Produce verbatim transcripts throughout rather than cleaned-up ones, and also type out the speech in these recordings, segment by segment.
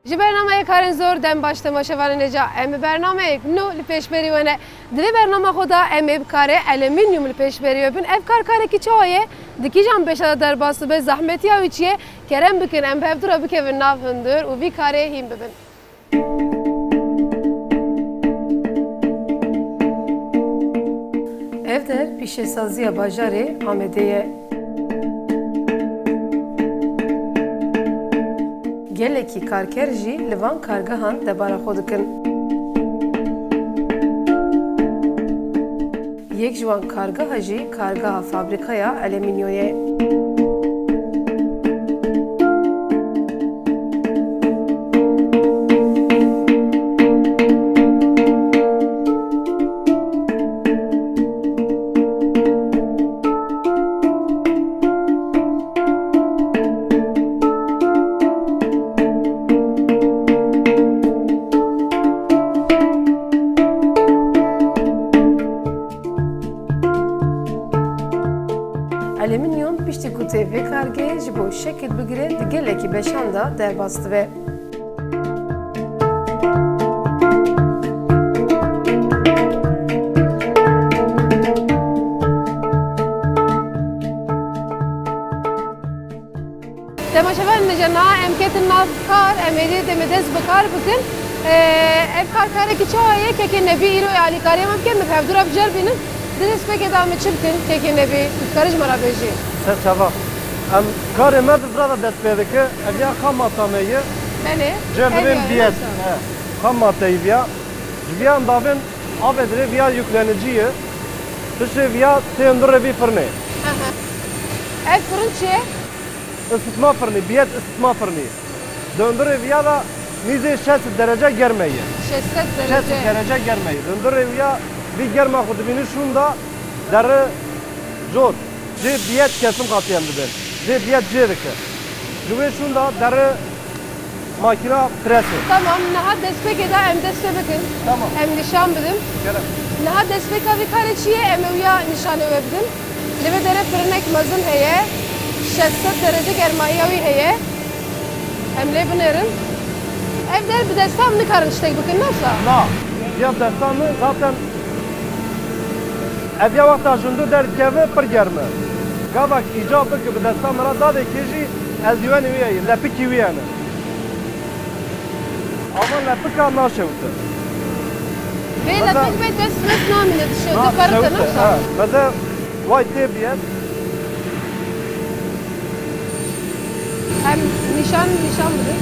Ji bernameyê Karên Zor dem baş temaşevanên hêja. Em bi bernameyek nû li pêşberî we ne. Di vê bernama xwe de em ê bi karê alumînyum li pêşberî we bin. Ev kar karekî çawa ye? Di kîjan beşa de derbas dibe? Zehmetiya wî çi ye? Kerem bikin em bi hevdu re bikevin nav hundir û vî karê hîn bibin. Ev der pîşesaziya bajarê Amedê ye. Gelekî karker jî li van kargehan debara xwe dikin. Yek ji wan kargeha jî kargeha fabrîkaya alumînyoyê. Alumînyum piştî ku tê vê kargê ji bo şekil bigire di gelekî beşan de derbas dibe. Temaşevanên hêja, niha em ketin nav kar, em êdî dê me dest bi kar bikin. Ee, ev kar karekî çawa ye? Kekê Nebî îro ê alîkariya me bikin, em hevdu re biceribînin. Di destpêkê de em çi bikin? Kekê Nebî, tu dikarî ji me re bêjî? Ser çava. Em karê me bi vira de dest pê dike. Ev ya xam mata me ye. Belê. Cem Ev dibên ya, biyet. Nasıl? He. Xam mateyî viya. Ji viya em davên avê dirê viya yüklenicî ye. Piştê viya tê hundirê vî firnê. Aha. Ev firin çi ye? Isitma firnî, biyet isitma firnî. Di hundirê viya de nîzê şeş sed derece germe ye. Şeş sed derece. Şeş sed derece germe ye. Di hundirê viya vî germa xwe dibînî şûnda derê cor. Jê biyet kesim xatiyen dibin. Jê biyet cê dike. Ji wê şûnda derê makîna presê. Tamam, niha destpêkê de em dest pê bikin. Tamam. Em nîşan bidin. Kerem. Niha destpêka vî karê çi ye? Em ê wiya nîşanê we bidin. Li vê derê firinek mezin heye. Şeş sed derece germahiya wî heye. Em lê binêrin. Ev der bi desta min nikarin tiştek bikin, ne wisa? Na. Ya desta min zaten ev ya wexta ji hundir derdikeve pir germ e. Gavak îcab bike bi desta min re dadekê jî ez li wenê wî ye, lepikî wî hene. Ama lepika naşewite. Vê Meze- lepik bê dest mest namîne dişe, Na, diperite, şewite, ne wisa? He. Meze way tê biyet. Em nîşan, nîşan bidin.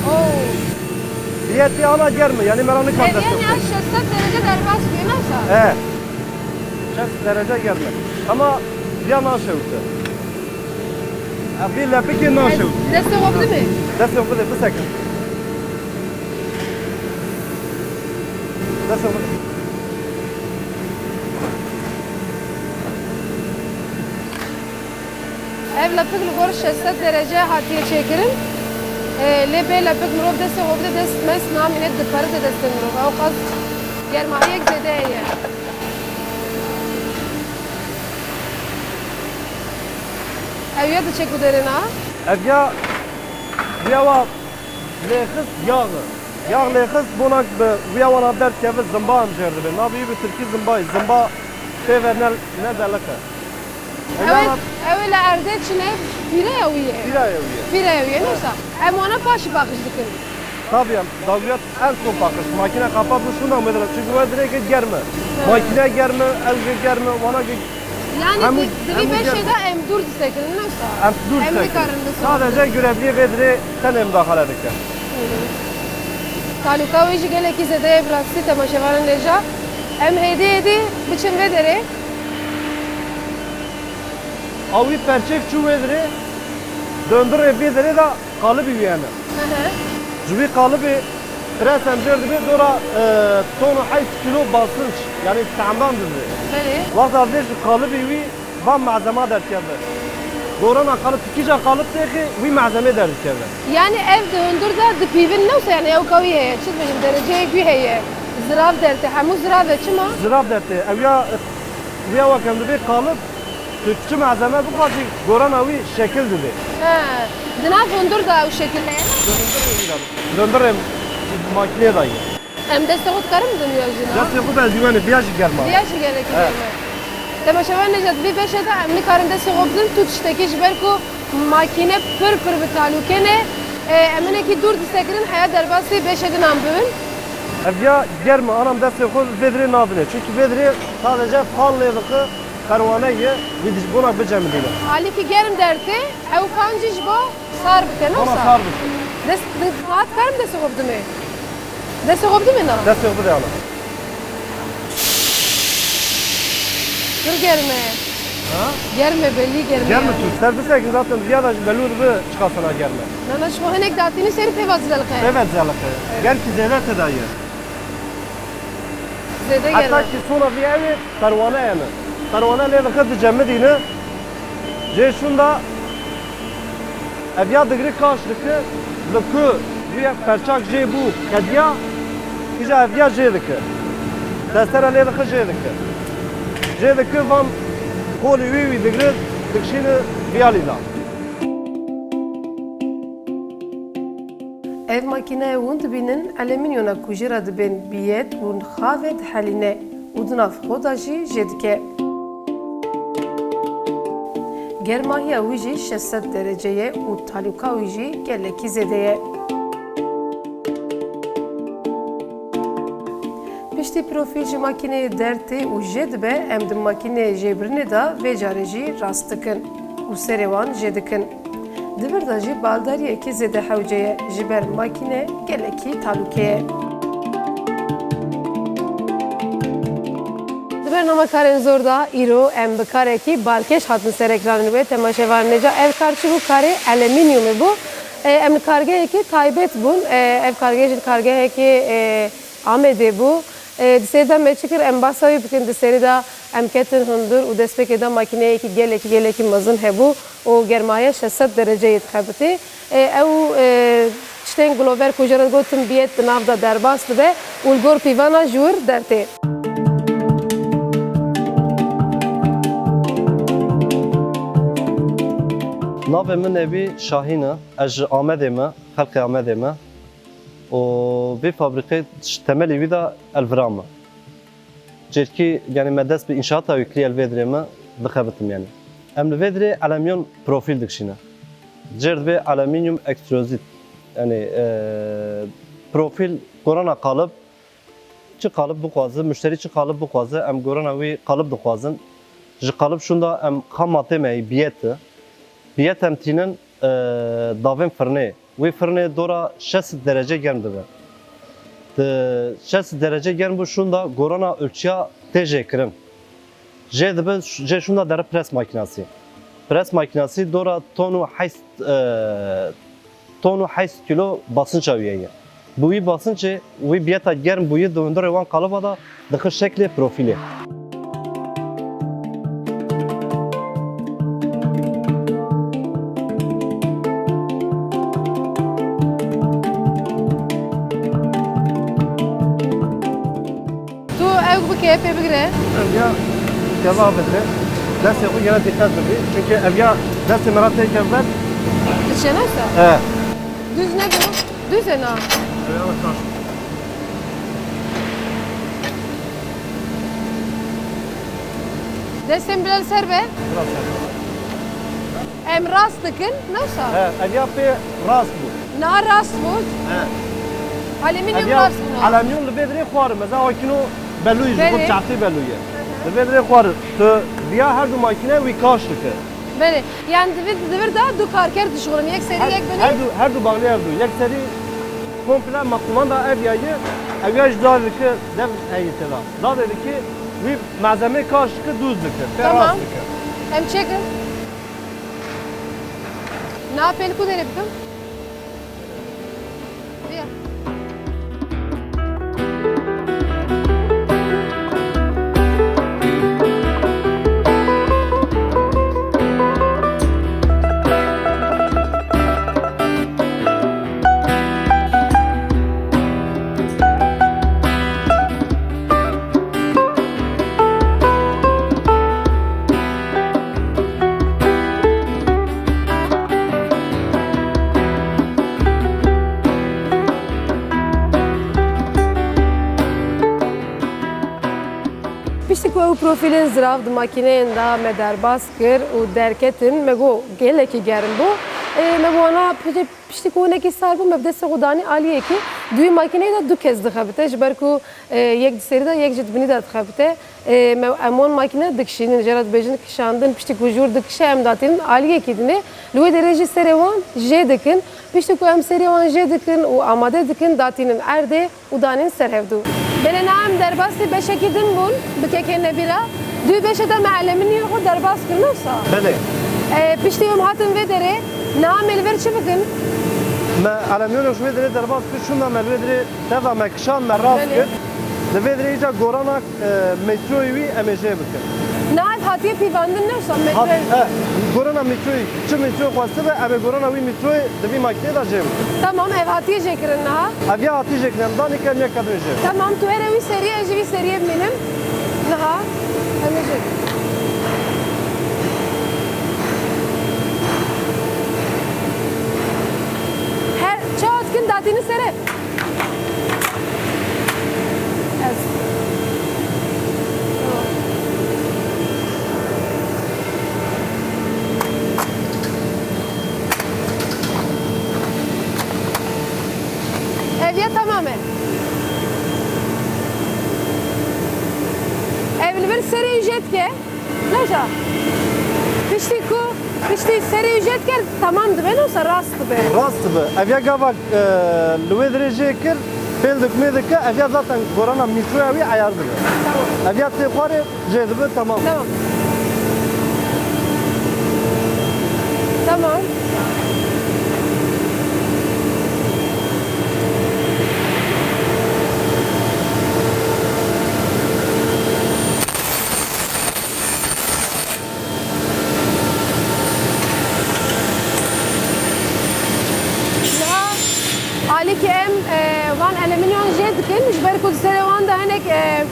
Oo. Biyetî ana germ e, yanî me re nikar Ev dest yanî pê. Şeş sed derece derbas bûye, ne wisa? He. Şeş derece germ e. Ama ya naşewite. Ev vî lepikê naşewite. Destê xwe bidimê? Destê xwe bidê, bisekin. Destê xwe bidê. Ev lepik li gor şeş sed derece hatiye çêkirin. Ee, lê bê lepik mirov destê xwe bide, dest mest namîne, diperite destê mirov. Ew qas germahiyek zêde heye. Ew ya diçe ku derê na? Ev ya, ya wa lêxist yax e. Yax lêxist bona bi wiya wana derdikeve zimba em jêr dibin. Navê wî bi tirkî zimbayî. Zimba pê ve ne, ne delik e. Ew ê, Eyana ew ê li erdê çi ne? Pîreya wî ye. Pîreya wî ye. Pîreya wî ye, Evet. neyse. Em wana paşî paqij dikin. Tabii em dawiya en son paqij. Makine kapat bu şuna mı? Çünkü we direkt germe. Evet. Makine germe, ev germe, wana ge- Yani Hemû, di, di vî hemû beşê germ. de em dûr disekin, neyse. Em dûr Em disekin. nikarin disekin. Sadece görevliye ve direkt tenê müdahale dikin. Hı hı. Taluka wê jî gelekî zêde ye, bi rastî temaşevanên hêja. Em hêdî hêdî biçin vê derê. Awî perçek çû wê dirê, döndurê vê dirê de qalibî wî hene. Hı hı. Ji wî qalibê pres em jêr dibê dora, e, ton û heyt kîlo basınç, yani tahmdan dibê. Belê. Wexta vê ji qalibî wî van malzema derdikeve. Gorana qalib, tikîja qalib têxê wî malzemê derdikeve. Yani ev di hundir de dipîvin, ne wisa yani ew kawî heye, çi dibêjim, dereceyê wî heye. Zirav derte, hemû zirav e, çima? Zirav derte, ew ya, e, ya wek em dibê qalib, Tu çi malzeme bixwazî, gorana wî şekil dide. He, di nav hundir de ew şekil heye? Di hundirê wî de, di hundirê makînê de ye. Em destê xwe dikarin bidin ya jî na? Destê xwe de ez dîwene viya jî germ e. Viya jî gelekî germ e. Temaşevan Necat, vê beşê de em nikarin destê xwe bidin tu tiştekî, ji ber ku makîne pir pir bi talûke ne. E, em hinekî dûr disekirin, heya derbasî beşê din an bibin. Ev ya germ e, anam destê xwe vê dirê nadine. Çunkî vê dirê sadece fal lê dixi, perwane ye, wî dij bona bicemidîne. Alîkî germ dertê, ew fan jî ji bo sar bike, ne wisa? Bona sar bike. Dest, di, hat karim destê xwe bidimê. Destê xwe bidimê na? Destê xwe bide ana. Pir germ e. Ha? Germ e, belî germ e. Germ e yani. Tu ser bisekin zaten viya da ji belû dibi çiqasana germ e. Na, na, ji xwe hinek datînî serî pê ve zeliqe. Pê ve zeliqe. Evet. Germ ki zêde tê de ye. Zêde germ e. Heta ki sona vî ew ê perwane hene. Perwane lê dixi dicemidîne. Jê şûnda ev ya digri kaş dike, li ku bûye perçak jê bû qediya, îja ev ya jê dike. Testere lê dixi jê dike. Jê dike van kolî wî wî digri dikşîne viyalî da. Ev makîneya hûn dibînin, alemînyona ku jê re dibên biyet û nixave dihelîne û di nav xwe de jî jê dike. Germahiya wî jî şeş sed derece ye û talûka wî jî gelekî zêde ye. Piştî profîl ji makîneyê dertê û jê dibe, em di makîneyê jêbirinê de vê carê jî rast dikin û serê wan jê dikin. Di vir de jî baldariyekî zêde hewce ye, ji ber makîne gelekî talûke ye. Di bernama Karên Zor de îro em bi karekî balkêş hatin ser ekranên we temaşevanên ca. Ev kar çi bû? Karê alemînyumê bû. E, em li kargehekî taybet bûn. E, ev kargeh jî li kargehekî, e, Amedê bû. E, di serî de me çi kir? Em basa wî bikin. Di serî de em ketin hundir û destpêkê de makîneyekî gelekî, gelekî mezin hebû û germahiya şeş sed dereceyê dixebitî. E, ew, e, tiştên gilover ku jê re digotin biyet di nav de derbas dibe û li gor pîvana ji wir dertê. Navê min Nebî Şahîn e. Ez ji Amedê me, xelkê Amedê me. û vê fabrîqê temelê wî de elvira me. Cêrkî, yanî me dest bi înşaata wî kiriye li vê dirê me dixebitim yanî. Em li vê dirê alemyon profîl dikişîne. Cêr dibê alüminyum ekstrozît. Yanî, e, profîl gorana qalib, çi qalib bixwaze, muşterî çi qalib bixwaze, em gorana wî qalib dixwazin. Ji qalib şûnda em xam madê me yî biyet e. Biyet em tînin, e, davên firnê. Wê firnê dora şeş derece germ dibe. Di şeş derece germ bû şûnda gorana ölçüya tê jê kirin. Jê dibe, jê şûnda dere pres makînasî. Pres makînasî dora ton û heşt, e, ton û heşt kîlo basınça wî ye. Bi wî basıncê, wî biyeta germ bûyî di hundirê wan qaliba de dixi şeklê profîlê. Tu ew bike, pê bigire. Ev ya keva bigire. Destê xwe gene dîqet bibî. Çünkü ev ya destê me re têke ber. Diçe ne wisa? He. Düz ne bu? Düz e na. Ev ya taş. Destên bile li ser be. Biraz ser. Em rast dikin, ne wisa? He, ev ya pê rast bû. Na rast bû. He. Alüminyum rast bû na. Alüminyum li vê dirê xwar, mesela o kino belû ye, ji xwe çaftê belû ye. Li vê dirê xwar, tu viya her du makîne wî kaş dike. Belê. Yani di vir, di vir de du karker dişuxulin. Yek serî, yek binî. Her du, her du bağlı her du. Yek serî komple me kumanda ev ya ye, ev ya ji dadê dike dev heye tê de. Dadê dike wî malzemê kaş dike, dûz dike, pê rast dike. Tamam. Em çêkin. Na pêl ku derê bikim? Vêya. Ew profîlên zirav di makîneyên de me derbas kir û derketin. Me got gelekî germ bû. Ê, me bi wana piştî, piştî ku hinekî sar bû, me bi destê xwe danî aliyekî. Di wî makîneyê de du kes dixebite, ji ber ku, ê, yek di serî de, yek jî di binî de dixebite. Ê, me, em wan makîne dikişînin, jê re dibêjin kişandin. Piştî ku jûr dikişe, em datînin aliyekî dinê. Li wê derê jî serê wan jê dikin. Piştî ku em serê wan jê dikin û amade dikin, datînin erdê û danîn ser hevdû. Belê, niha em derbasî beşekî din bûn, bi kekê Nebî re. Di wî beşê de me alüminyonê xwe derbas kir, ne wisa? Belê. E, piştî em hatin vê derê, niha em ê li vir çi bikin? Me alüminyonê xwe ji wê derê derbas kir, şûnda me li wê derê tevda me kişand, me rast Belê. kir. Li vê derê îca gorana, e, metroyê wî em ê jê bikin. Niha ev hatiye pîvandin, ne wisa? Hat-, Metroyê. e, gorana metroyê, çi metroyê xwestibe, em ê gorana wî metroyê di vî makîneyê de jê bikin. Tamam, ev hatiye jêkirin niha. Ev ya hatî jêkirin, em danî kem yek kadro jê. Tamam, tu here wî seriyê, ez jî vî seriyê bimînim. Niha. Em ê jê. Her çawa dikin datînin serê. Ez. Ev ya tamam e. Ev li vir serê jê dike. Neja. Piştî ku, piştî serê jê dike, tamam dibe, ne wisa rast dibe. Rast dibe. Ev ya gava, e, li wê dirê jê kir, fêl dikmê dike, ev ya zaten gorana mîtroya wî eyar dibe. Tamam. Ev ya tê xwarê, Jê dibe, tamam. Tamam. Tamam. Niha alîkî em, e, van alüminyon jê dikin, ji ber ku di serê wan de hinek, e,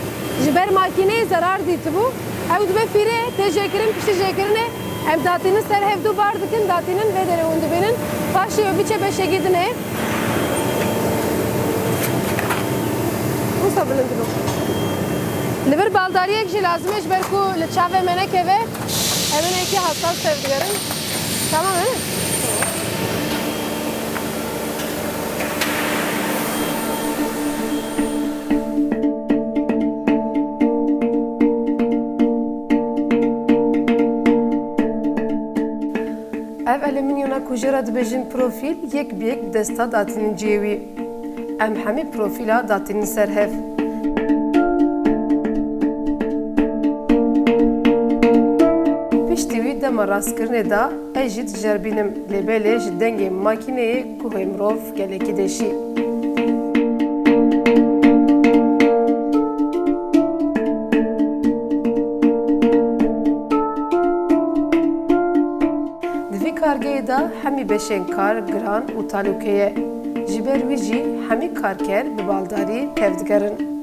Ji ber makîneyê zerar dîtibû. Ew dibe fîrê, tê jêkirin, piştî jêkirinê em datînin ser hevdû bar dikin, datînin vê derê hûn dibînin. Paşê wê biçe beşekî dinê. Wisa bilind dibe. Li vir baldariyek jî lazim e, ji ber ku li çavê me nekeve, em hinekî hesas tevdigerin. Tamam e? Ev alüminyona ku jê re dibêjin profîl, yek bi yek bi desta datînin cihê wî. Em hemî profîla datînin ser hev. Piştî wî dema rastkirinê de ez jî dijerbînim, lê belê ji dengê makîneyê guhê mirov gelekî deşî. Di vî kargehê de hemî beşên kar giran û talûke ye. Ji ber wî jî hemî karker bi baldarî tevdigerin.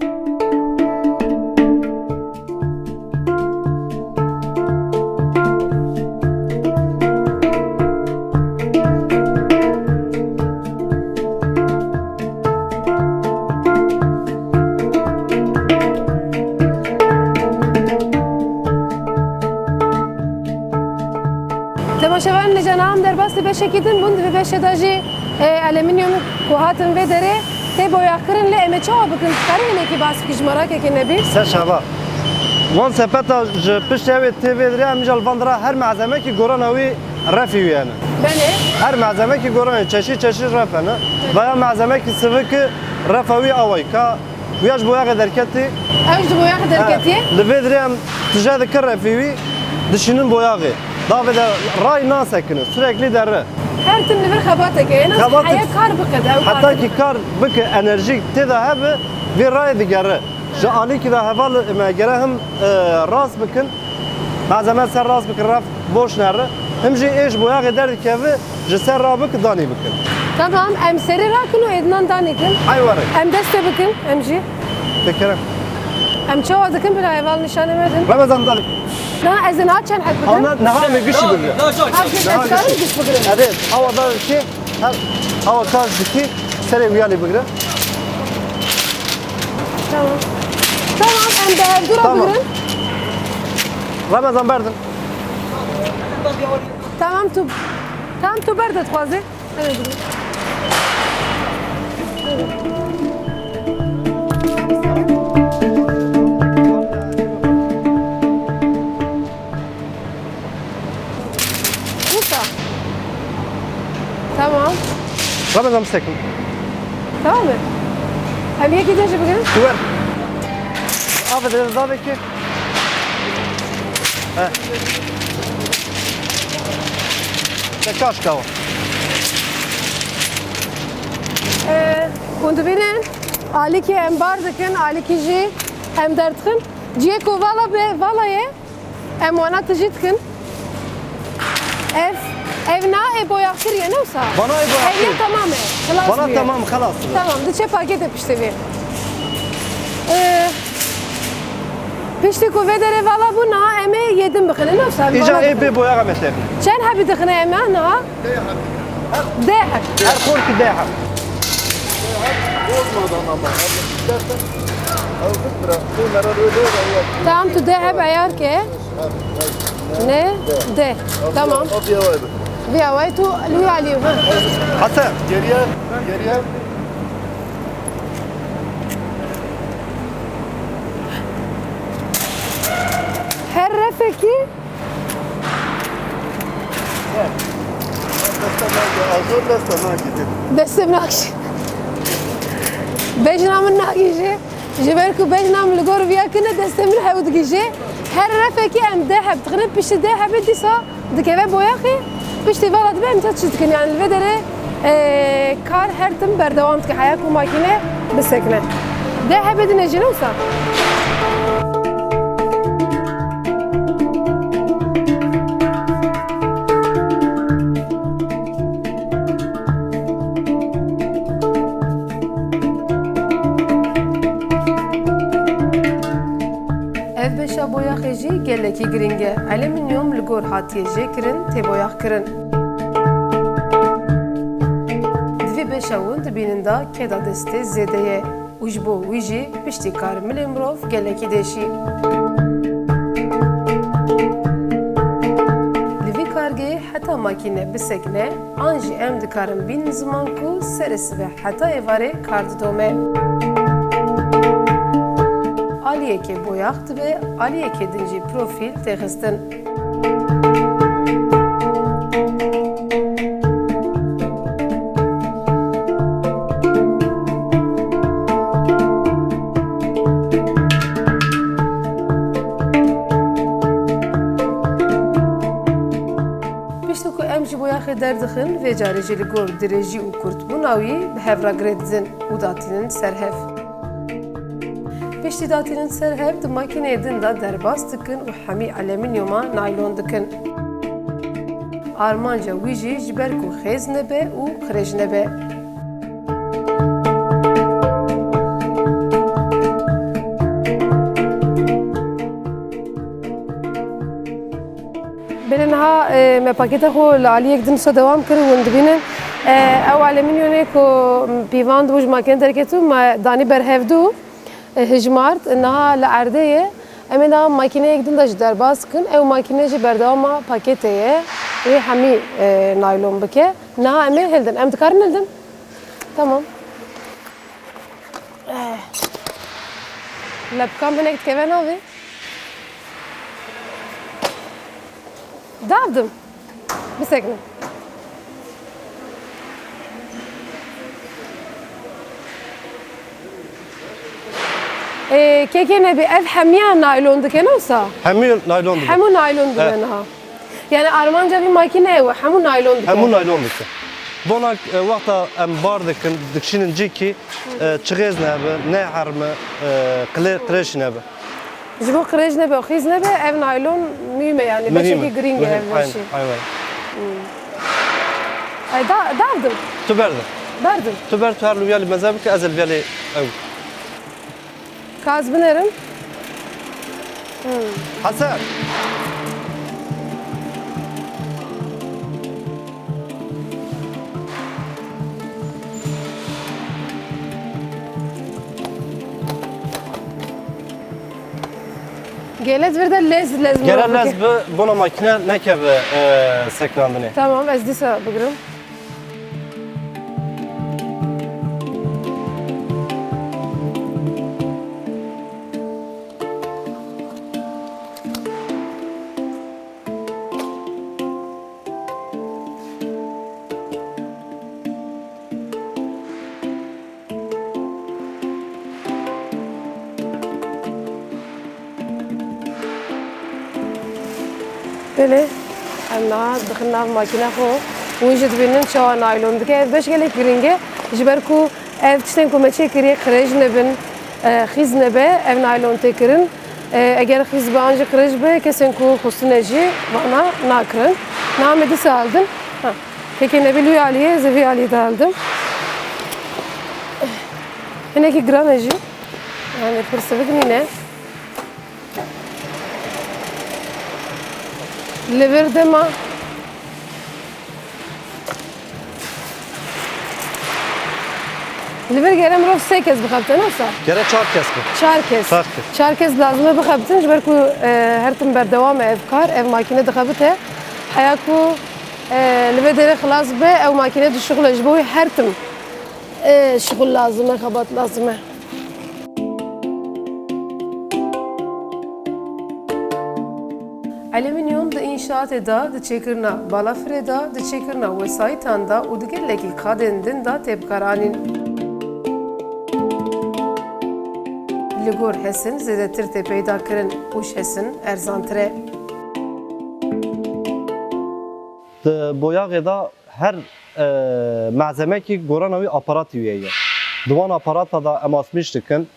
Temaşevanên hêja, niha em derbasî beşekî din bûn, di vê beşê de jî, e, alüminyum ku hatin vê derê tê boyaxkirin, lê em ê çawa bikin? Dikarî hinekî bas bikî ji me re, kekê Nebî? Ser çava. Wan sepeta ji piştê ew ê tê vê derê, em îca li van dira her malzemekî gorana wî refî wî hene. Belê. Her malzemekî gorana wî, çeşî çeşî ref hene. Vaya malzemekî sivikî refa wî awayî ka Xuya ji boyaxê derketî. Ew ji boyaxê derketiye? He, li vê dirê em tije dikin refî wî, dişînin boyaxê. Davê de ray nasekine, sürekli derre. Her tim li vir xebateke, en az Xebatê heye kar bike de, ew heta kar ki kar bike, enerjî tê de hebe, vê rayê digere. Ji alîkî de heval me gere him, e, rast bikin. Malzeme ser rast bikin, ref boş nere. Him jî ê ji boyaxê derdikeve, ji ser ra bik, danî bikin. Tamam, em serê rakin û êdinan danî kin. Ay were. Em destê bikin, em jî. Tekerem. Em çawa dikin bila heval nîşanê me din. Ramazan danî. Na, ez ê niha çend heb bikin? Ana, niha em ê gişî bigire. Ha, ez karim giş bigirim. Evet, awa da ki, her awa kar dikî, serê wîya lê bigire. Tamam. Tamam, em bi hevdû re Tamam. bigirin. Ramazan, berdin. Tamam, tu, tamam, tu berde dixwaze. Evet. Wisa. Tamam. Ramazan, bisekin. Tamam mı? Em yekî din jî bigirin. Tu wer. Ave de zavekî. He. Te kaş kawa. Ee, hûn dibînin, alîkî em bar dikin, alîkî jî em derdixin. Ciyê ku vala be, vala ye. Em wana tijî dikin. Ev, ev na ê boyax kiriye, ne wisa? Vana ê boyax kiriye. Ev ne tamam e. Xilas bûye. Vana tamam, xelas bûye. Tamam, diçe paketê piştê vê. Ee, piştî ku vê derê vala bû, niha em ê yê din bixine, ne wisa? Îca ê bê boyax em ê têxine. Çend hebî dixine em ê niha? Deh heb. Her xorkî deh heb. Tamam, tu deh heb eyar ke. Ne? Deh. Tamam. Vî awayî tu li wî alî, ha. Hesen. Geriye, geriye. Her refekî Destê min nakişî. Bejna min nakişî. Ji ber ku bejna min li gor viya kine, destê min hew digihîje. Her refekî em deh heb dixine, piştî deh hebê dîsa dikeve boyaxê. Piştî vala dibe em te çi dikin? Yani li vê derê, e, kar her tim berdewam dike, heya ku makîne bisekine. Deh hebê dine jî ne wisa? Ev beşa boyaxê jî gelekî girîng e. Alüminyum li gor hatiye jêkirin, tê boyaxkirin. Di vê beşa hûn dibînin de keda destê zêde ye. Û ji bo wî jî piştî kar milê mirov gelekî diêşî. Li vî kargehê heta makîne bisekine, an jî em dikarin bînin ziman ku serê sibe heta êvarê kar didome. Aliyekê boyax dibe, aliyekê din jî profîl tê xistin. Piştî ku em ji boyaxê derdixin, vê carê jî li gor dirêjî û kurtbûna wî bi hev re girê didin û datînin ser hev. Piştî datînin ser hev di makîneyê din de derbas dikin û hemî alüminyuma naylon dikin. Armanca wî jî ji ber ku xêz nebe û qirêj nebe. Belê niha, e, me pakêta xwe li aliyek din wisa dewam kir û hûn dibînin. E, ew alüminyonê ku pîvan dibû ji makîne derketibû, me danî ber hevdû, e, hijmart. Niha li erdê ye. Em ê niha makîneyek din de jî derbas bikin. Ew makîne jî berdewama pakêtê ye. Wê hemî, e, naylon bike. Niha em ê hildin. Em dikarin hildin? Tamam. Eh. Lepikam hinek dikeve navê. Davdim. Bisekine. Ê, kekê nebî, ev hemiya naylon dike, ne wisa? Hemû naylon dike. Hemû naylon dike niha. Yani armanca vî makîneyê we hemû naylon dike. Hemû naylon dike. Bona, e, wexta em bar dikin, dikişînin cîkî, e, çixêz nebe, neherme, e, qile-, qirêj nebe. Ji bo qirêj nebe û xîz nebe, ev naylon muhîm e, yani beşekî girîng e ev beşî. Aynen, aynen. Hmm. Ay, da, dardim. Tu berde. Berdim. Tu ber, tu her li viyalî meze bike, ez li viyalî ew. Ka ez binerim. Hmm. Hesen. Gele di vir de lez, lez Gele mirov lez bike. Bi bona makîne nekeve e, sekinandinê. Tamam, ez dîsa bigirim. Belê, em niha dixin nav makîna xwe. Hûn jî dibînin çawa naylon dike. Ev beş gelek girîng e. Ji ber ku ev tiştên ku me çêkiriye qirêj nebin, e, xîz nebe, ev naylon tê kirin. E, eger xîz be an jî qirêj be, kesên ku xwestine jî vana nakirin. Niha me dîsa hildin. Ha, kekê Nebîl wî alî ye, ez ê vî alî de hildim. Hinekî giran e jî. Yani pir sivik nîne. Li vir dema. Li vir gere mirov sê kes bixebite, ne wisa? Gere çar kes bin. Çar kes. Çar kes. Çar kes lazim e bixebitin, ji ber ku e, her tim berdewam e ev kar, ev makîne dixebite. Heya ku e, li vê derê xilas be, ew makîne dişixule. Ji bo wî her tim e, şixul lazim e, xebat lazim e. Alüminyum di înşaatê de, di çêkirina balafirê de, di çêkirina wesayîtan de û di gelekî qadên din de tê bikaranîn. Li gor hesin zêdetir tê peyda kirin û ji hesin erzantir e. Di boyaxê de her e, malzemekî gorana wî aparatî wî heye. Di wan aparata de em asmîş dikin,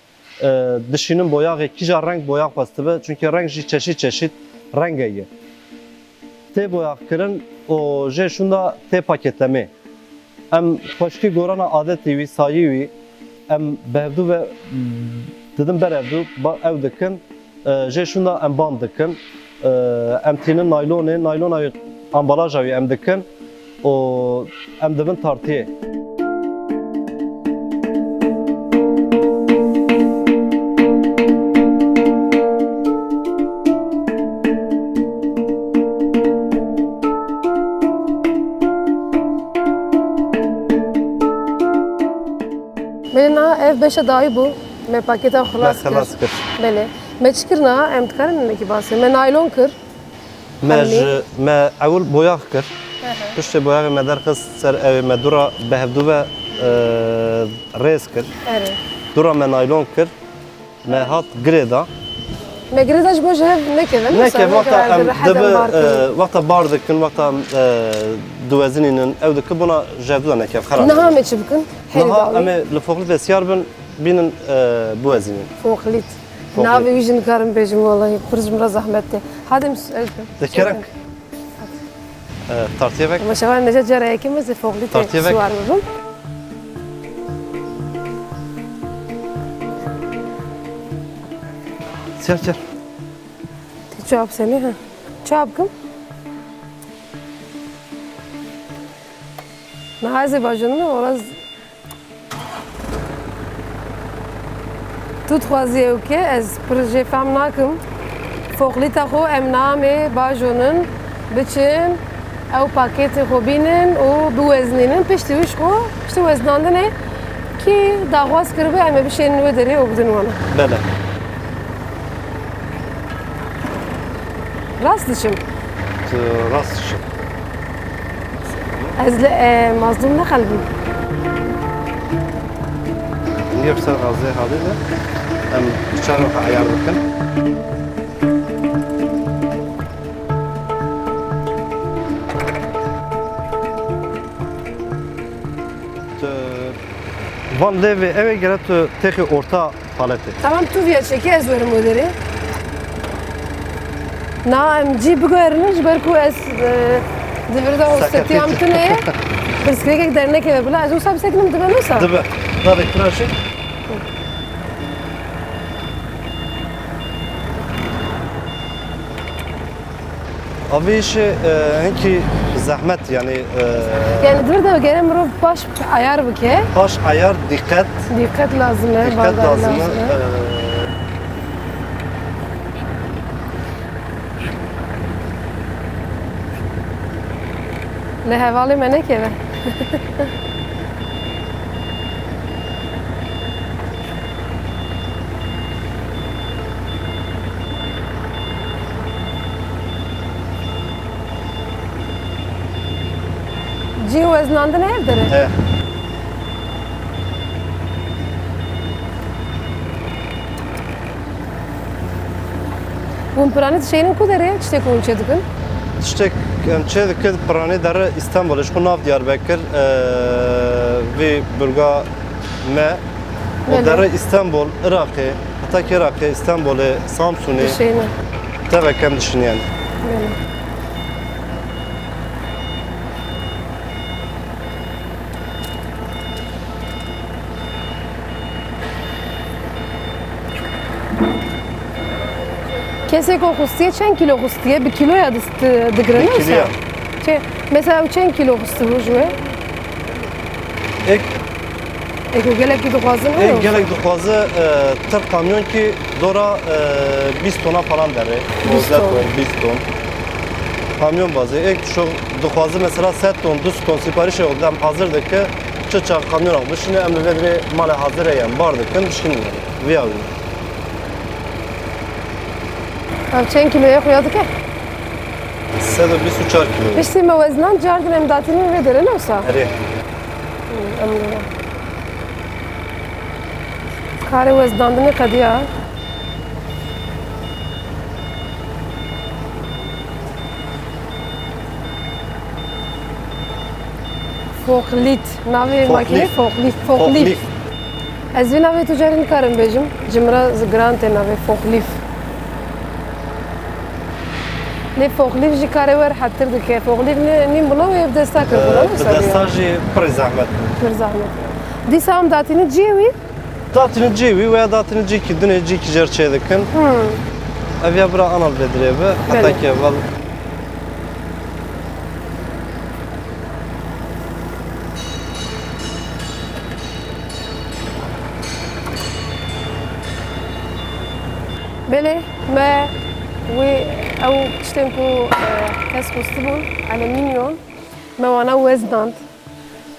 e, dişînin boyaxê, kîja reng boyax xwestibe, çunkî reng jî çeşît çeşît reng heye. Tê boyaxkirin û jê şûnda tê paketlemê. Em xweşikî gorana adetî wî, sayî wî, em bi hevdû ve didin ber hevdû, ba-, ew dikin. E, jê şûnda em band dikin. E, em tînin naylonê, naylona wî, ambalaja wî em dikin û em dibin tartiyê. Belê niha ev beşa dawî bû. Me paketa xilas kir. Me xilas kir. Belê. Me çi kir niha? Em dikarin hinekî basê. Me naylon kir. Me ji, me ewil boyax kir. Piştê boyaxê me derxist ser ewê, me dûra bi hevdû ve, e, rêz kir. Erê. Dûra me naylon kir. Me hat girê da. Me girê da ji bo ji hev nekeve. Neke, wexta em dibi, e, wexta bar dikin, wexta em, e, diwezinînin, ew dike bona ji hevdû de nekev, xera. Niha me çi bikin? Niha em ê li foxlîtê siyar bin, bînin, e, biwezînin. Foxlît. Foxlît. Navê wî jî nikarim bêjim, welahi pir ji min re zehmet tê. Hadi em s-, ez Te kerem. E, tartiyê vek. Ama şevan neca cara yekê me zê foxlîtê Tartiyê vek. Siwar bibim. Çer, çer. Tê çap senî ha? Çap kim? Niha ez ê bajon min, ola z-, Tu dixwazî ew ke ez pir jê fehm nakim. Foxlîta xwe em namê bajonin, biçin, ew pakêtê xwe bînin û biweznînin. Piştî wî ji xwe, piştî weznandinê kî daxwaz kiribe em ê bişênin wê derê û bidin wana. Bele. Rast diçim. Tu rast diçim. Ez li, e, mazlûm neqelibim. Niye ser gazê halî de em çarok ayar bikin. Tu van lêvê ew ê gere tu têxî orta paletê. Tamam, tu viya çekî, ez werim o derê. Na, em cî biguherînin, ji ber ku ez, e, di vir de hostetiya min tune ye. Pirsgirêkek dernekeve bila, ez wisa bisekinim, dibe wisa? Dibe. Navê kira jî. Avê îşê, e, hinkî zehmet, yanî, e, Yani di vir de gere mirov baş ayar bike. Baş ayar, dîqet. Dîqet lazim e, dîqet baldar lazim e, lazim e. E, Li hevalê me nekeve. Cihê weznandinê ev der e? He. Hûn piranî dişeynin ku derê? Tiştê ku hûn çêdikin? Tiştek em çêdikin, piranî dere Îstenbolê, ji xwe nav Diyarbekir, e, vê burga me. Û Belê. Dere Îstenbol, Iraqê, hetakî Iraqê, Îstenbolê, Samsûnê Dişeynin. Tevek em dişiniyane. Belê. Kesê ku xustiye çend kîlo xustiye? Bi kîloya dist-, digire, ne wisa? Bi kîloya. Çi, mesela ew çend kîlo xustibû ji we? Ek Ê ku gelekî dixwazin, Ê heye gelek wisa? Dixwaze, e, tir kamyon ki dora, e, bîst tona falan derê. Bîst ton. Bîst ton. Kamyon bazê. Ek şu dixwaze mesela sed ton, du sed ton siparişê o dem hazir dike. Çi çax kamyonak bişine, em li vê dirê male hazir e, em bar dikin, bişînin. Viya wî. Ev çend kîloyê xuya dike? Sed û bîst û çar kîlo. Piştî me weznan cardin em datînin vê derê, ne wisa? Erê. Em li Karê weznandinê qediya. Forklift. Navê makînê forklift. Forklift. Forklift. Ez vê navê tu carî nikarim bêjim. Ji min re giran tê navê forklift. Lê forklift jî karê we rehettir dike. Forklift ne, nîn bila wê bi desta kir bûna, Ee, bi desta jî pir zehmet bû. Pir zehmet. Dîsa em datînin cihê wî? Datînin cihê wî, weya datînin cihekî dinê, cihekî jêr çêdikin. Hmm. Ev ya bira ana li vê dirê bi. Belê. Heta ki evel Belê, me wê ew tiştên ku, e, kes xwestibûn, alüminyon, me wana weznand,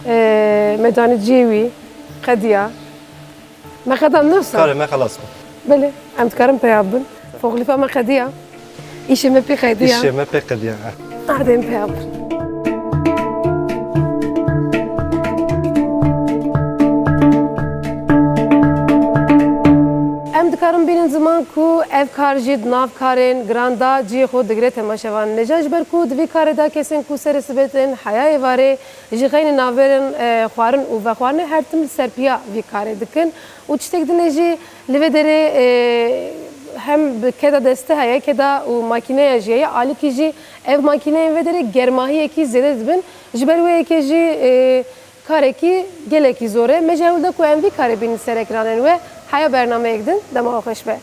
e, me danî cihê wî, qediya. Me qedand, ne wisa? Karê me xelas bû. Belê, em dikarin peya bibin. Forklîfa me qediya. Îşê me pê qediya. Îşê me pê qediya, he. Erdê em peya bibin. Em dikarin bînin ziman ku ev kar jî di nav karên giran de cihê xwe digire temaşevanên hêja, ji ber ku di vî karê de kesên ku serê sibê tên heya êvarê, ji xeynî navberên, e, xwarin û vexwarinê her tim li ser piya vî karê dikin û tiştek din jî li vê derê, e, hem bi keda destî heye, keda û makîneya jî heye, alîkî jî ev makîneyên vê derê germahiyekî zêde dibin. Ji ber wê yekê jî, e, karekî gelekî zor e. Me ji hewl da ku em vî karê bînin ser ekranên we. Heya bernameyek din, dema we xweş be.